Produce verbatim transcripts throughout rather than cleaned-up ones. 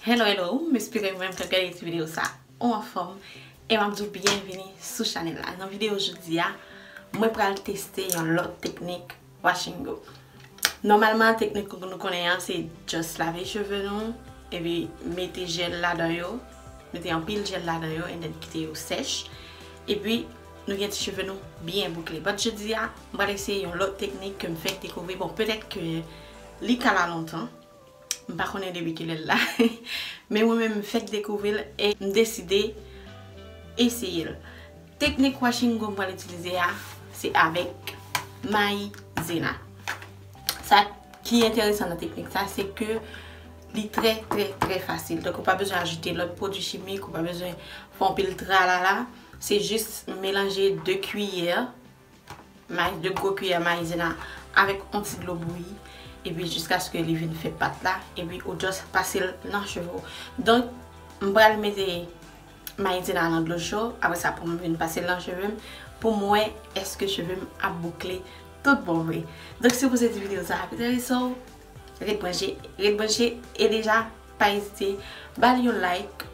Hello, hello, m espere ou menm k ap gade ti videyo sa ou anfòm, e m ap di w byenvini sou chanèl la. Nan videyo jodi a, mwen pral teste yon lòt teknik washing go. Nòmalman, teknik nou konnen an, se just lave cheve nou, epi mete jèl ladan yo, mete anpil jèl ladan yo, and then kite yo sèch. Epi, nou gen ti cheve nou byen boukle. But jodi a, m pral eseye yon lòt teknik ke m fèk dekouvri. Bon, petèt ke li ka la lontan. M pa konnen depi kilè l la. Men mwen menm, m fèk dekouvri l e m deside eseye l. Teknik washing go m pral itilize a, se avèk mayizena. Sa ki enteresan nan teknik sa, se ke li trè, trè, trè fasil. Donk, ou pa bezwen ajoute lòt pwodui chimik, ou pa bezwen fè anpil tralala. Se jis melanje de kiyè may, de gwo kiyè mayizena avèk yon ti dlo bouyi, epi jiskaske li vin fè pat la, epi ou just pase l nan cheve w. Donk, m pral mete mayizena nan dlo cho, apre sa pou m vin pase l nan cheve m, pou m wè èske cheve m ap boukle tout bon vre. Donk, si w panse ti videyo sa ap enterese w, ret branche, ret branche, e deja, pa ezite, ba l yon like,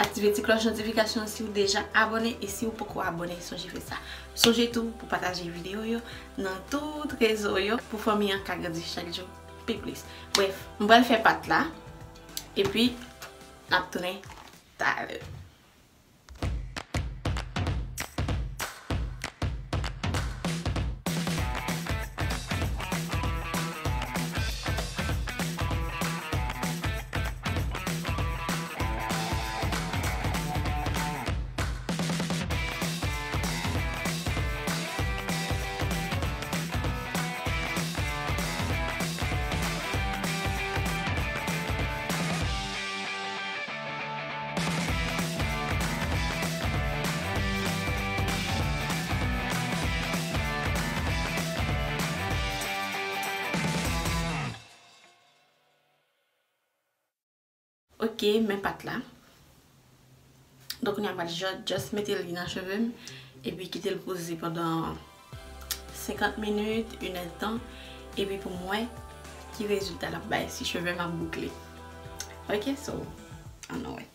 aktive ti klòch notifikasyon si w deja abòne, e si w poko abòne, sonje fè sa. Sonje tou pou pataje videyo yo nan tout rezo yo, pou fanmi an ka grandi chak jou pi plis. Brèf, m pral fè pat la, epi n ap tounen talè. Ok, men pat la. Donk, kounye a m pral ju-, just mete li nan cheve m, epi kite l poze pandan senkant minit, inèdtan, epi pou m wè ki rezilta l ap bay, si cheve m ap boukle. Ok, so, ann wè.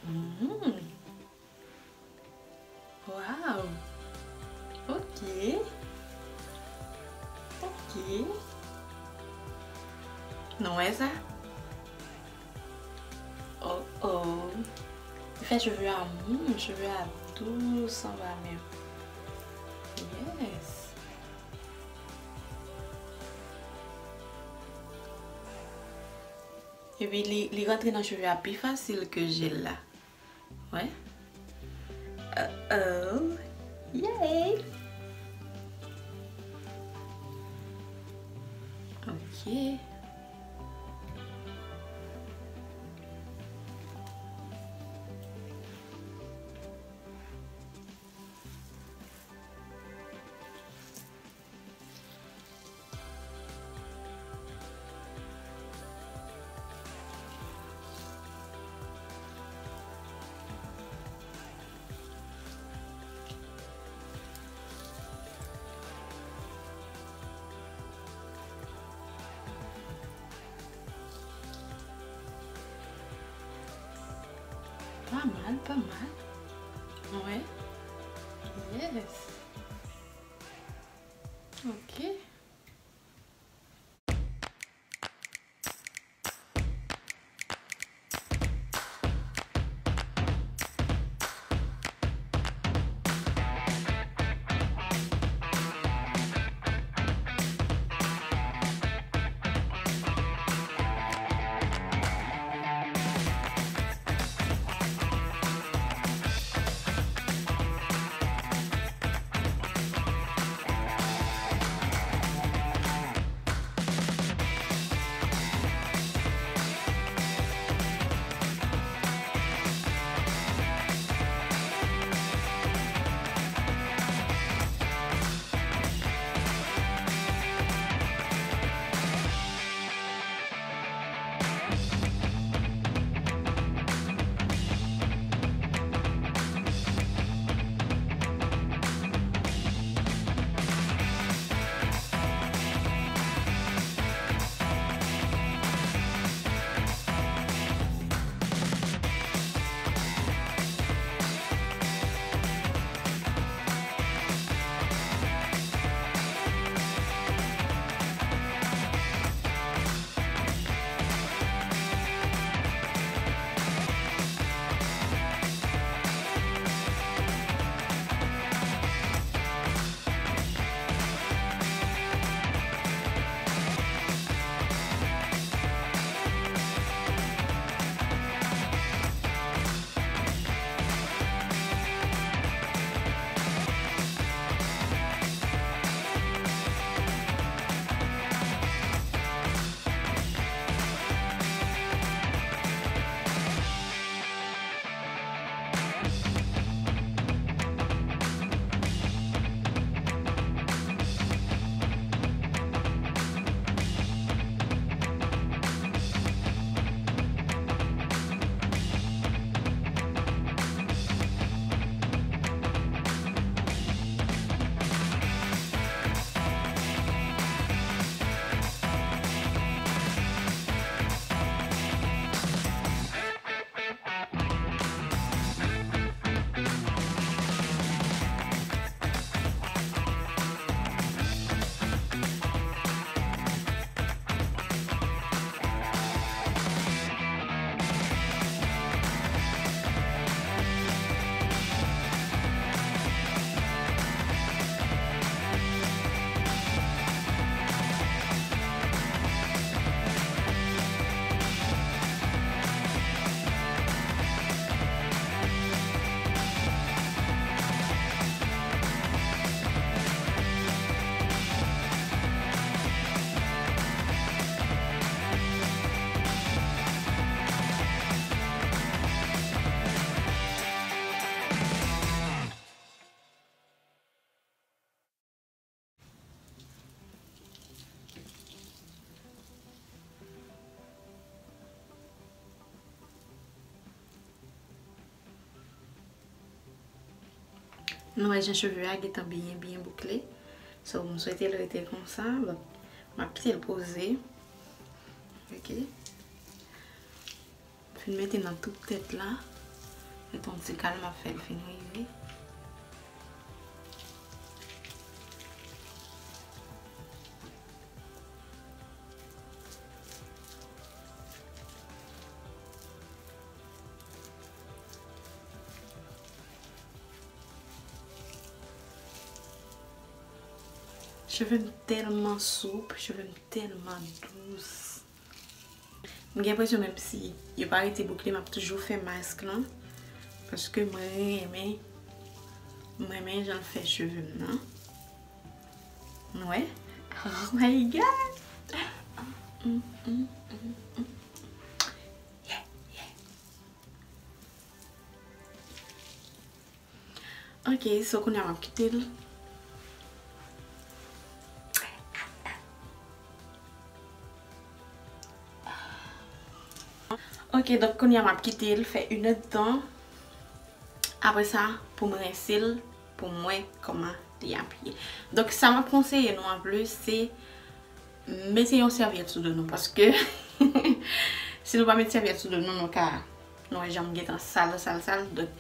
Mhm. Wow. Ok. Ok. Nou wè sa? Oh, oh. Li fè cheve a mou, cheve a dous anba men. Yes. Epi li, li rantre nan cheve a pi fasil ke jèl la. Wè. Uh-oh. Yay! Ok. Pa mal, pa mal. Wè. Yes. Ok. Nou wè jan cheve a gentan byen, byen boukle. So, m swete l rete konsa. Donk, m ap kite l poze. Ok. Fin mete nan tout tèt la. Mete yon ti kal, m ap fè l fin rive. Cheve m tèlman soup, cheve m tèlman dous. M gen enpresyon menm si yo pa rete boukle, m ap toujou fè mask lan. Paske mwen renmen, mwen renmen jan l fè cheve m nan. Nou wè? Oh my God! Mm, mm, mm, mm. Yeah, yeah. Ok, so kounye a m ap kite l. Ok, donk kounye a m ap kite l fè inèdtan. Apre sa, pou m rense l, pou m wè kòman li ap ye. Donk, sa m ap konseye nou anplis, se mete yon sèvyèt sou do nou, paske si nou pa met sèvyèt sou do nou, nou ka, nou wè jan m gentan sal, sal, sal. Donk,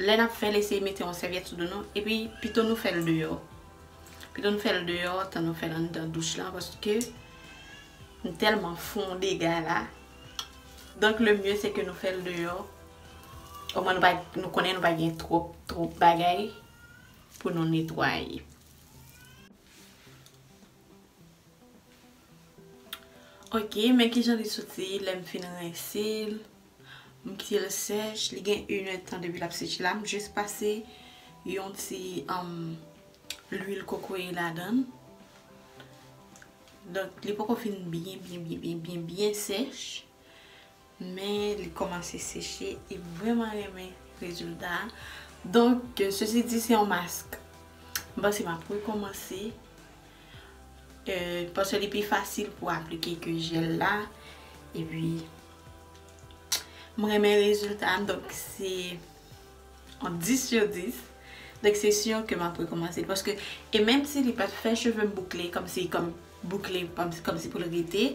lè n ap fè l, eseye mete yon sèvyèt sou do nou, epi pito nou fè l deyò. Pito nou fè l deyò, tan nou fè l anndan douch lan, paske m tèlman fè yon dega la. Donk, le mieux, se ke nou fè l deyò. Omwen, nou pa, nou konnen nou pa gen twòp, twòp bagay pou nou netwaye. Ok, men kijan li soti lè m fin rense l. M kite l sèch, li gen inèdtan depi l ap seche la. M jis pase yon ti, um, lwil kokoye ladan l. Donk, li poko fin byen, byen, byen, byen, byen, byen sèch. Men li kòmanse seche e m vrèman renmen rezilta a. Donk, sesi di, se yon mask. M panse m ap rekòmanse, euh, paske li pi fasil pou aplike ke jèl la. Epi, m renmen rezilta a, donk se yon dis sur dis. Donk, se si ke m ap rekòmanse l. Paske, e menm si li pa t fè cheve m boukle, kòmsi, kòm, boukle, kòm, kòmsi pou l rete,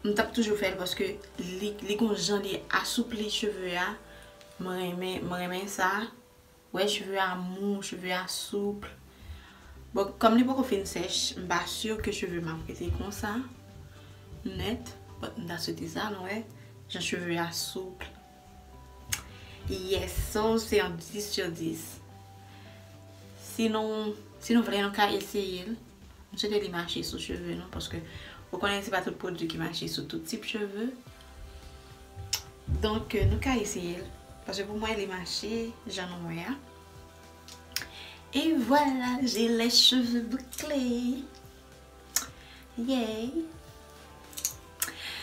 m t ap toujou fè l paske li, li gon jan li asoupli cheve a. Mwen renmen, mwen renmen sa. Wè, cheve a mou, cheve a soup. Bon, kòm li poko fin sèch, m pa si ke cheve m ap rete konsa nèt. But m ta swete sa, nou wè. Jan cheve a soup. Yes, so se yon dis sur dis. Si nou, si nou vle, nou ka eseye l. M swete li mache sou cheve nou, paske ou konnen se pa tout pwodui ki mache sou tout tip cheve. Donk, euh, nou ka eseye l, paske pou mwen, li mache jan nou wè a. E vwala, j'ai les cheveux bouclés. Yay!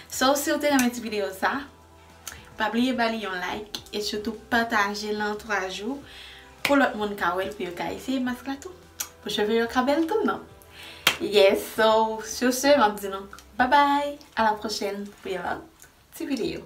So, si w te renmen ti videyo sa, pa bliye ba li yon like e sitou pataje l nan antouraz ou pou lòt moun ka wè l, pou yo ka eseye mask la tou. Pou cheve yo ka bèl tou, non? Yes, so, sur ce, m ap di nou bye bye, à la prochaine pou yon lòt ti videyo.